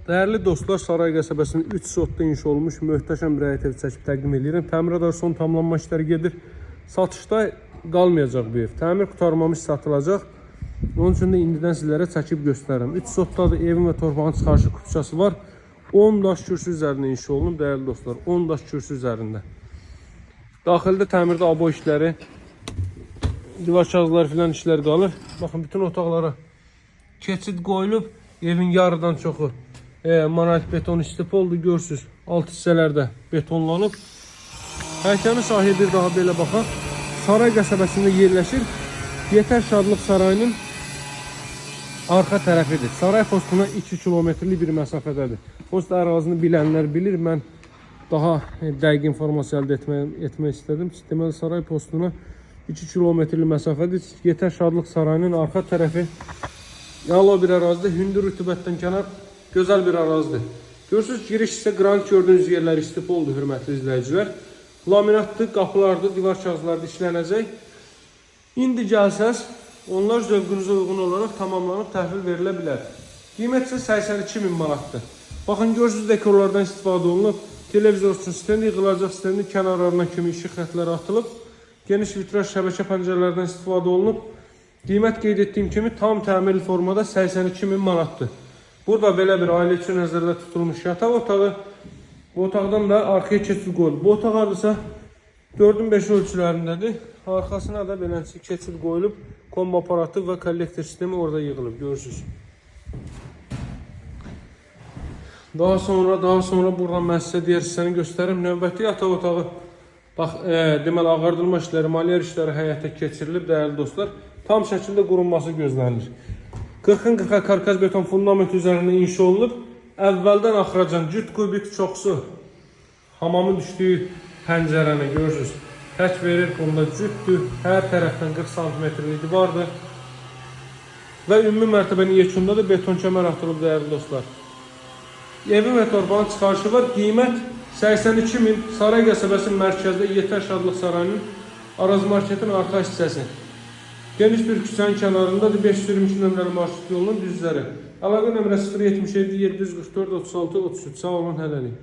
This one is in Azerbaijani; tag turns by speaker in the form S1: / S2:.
S1: Dəyərli dostlar, Saray qəsəbəsinin 3 sotda inşa olunmuş möhtəşəm bir həyət evi çəkib təqdim edirəm. Təmirə dair son tamamlanma işləri gedir. Satışda qalmayacaq bu ev. Təmir qurtarmamış satılacaq. Onun üçün də indidən sizlərə çəkib göstərirəm. 3 sotdadır, evin və torpağın çıxarışı kupçası var. 10 daş kürsü üzərində inşa olunub, dəyərli dostlar. 10 daş kürsü üzərində. Daxildə təmirdə abo işləri, divar kağızları filan işlər qalır. Baxın, bütün otaqlara keçid qoyulub. Evin yarıdan çoxu monolit beton istif oldu. Görürsünüz, alt hissələrdə betonlanıb. Həyəcanı sahəyə bir daha belə baxaq. Saray qəsəbəsində yerləşir. Yetər Şadlıq Sarayının arxa tərəfidir. Saray postuna 2 kilometrlik bir məsafədədir. Post ərazini bilənlər bilir. Mən daha dəqiq informasiya əldə etmək istədim. Deməli, Saray postuna 2 kilometrlik məsafədir. Yetər Şadlıq Sarayının arxa tərəfi əla bir ərazidir. Hündür rütubətdən kənar gözəl bir ərazidir. Görürsünüz, giriş hissə qranit gördüyünüz yerlər istif oldu, hörmətli izləyicilər. Laminatdır, qapılardır, divar kağızları işlənəcək. İndi gəlsəz, onlar zövqünüzə uyğun olaraq tamamlanıb təhvil verilə bilər. Qiymət isə 82 min manatdır. Baxın, görürsünüz, dekorlardan istifadə olunub. Televizor üçün stendi, yığılacaq stendi, kənarlarına kimi işıq xətləri atılıb. Geniş vitraj şəbəkə pəncərələrdən istifadə olunub. Qiymət qeyd etdiyim kimi tam təmirli formada 82 min manatdır. Burada belə bir ailə üçün nəzərdə tutulmuş yataq otağı. Bu otaqdan da arxaya keçid qoyulub. Bu otaq hardasa 4-ün 5 ölçülərindədir. Arxasına da beləncə keçid qoyulub. Kombi aparatı və kollektor sistemi orada yığılıb, görürsünüz. Daha sonra buradan mən sizə digər hissəni göstərim. Növbəti yataq otağı. Bax, deməli ağardılma işləri, malyer işləri həyata keçirilib, dəyərli dostlar. Tam şəkildə qurulması gözlənilir. 40-ın 40-a karkaz beton fundament üzərində inşa olunub. Əvvəldən axıracan cüt kubik çoxsu hamamın düşdüyü pəncərəni görürsünüz. Tək verir, bunda cütdür. Hər tərəfdən 40 santimetrlik divardır. Və ümumi mərtəbənin yekunda da beton kəmər atılıb, dəyərli dostlar. Evin və torpağın çıxarışı var. Qiymət 82 min. Saray qəsəbəsi mərkəzdə Yetər Şadlıq Sarayının Araz Marketin arxa hissəsi. Geniş bir küçənin kənarındadır. 522 nömrəli marşrut yolunun düzləri. Əlaqə nömrəsi 077 744 36 33. Sağ olun, hələlik.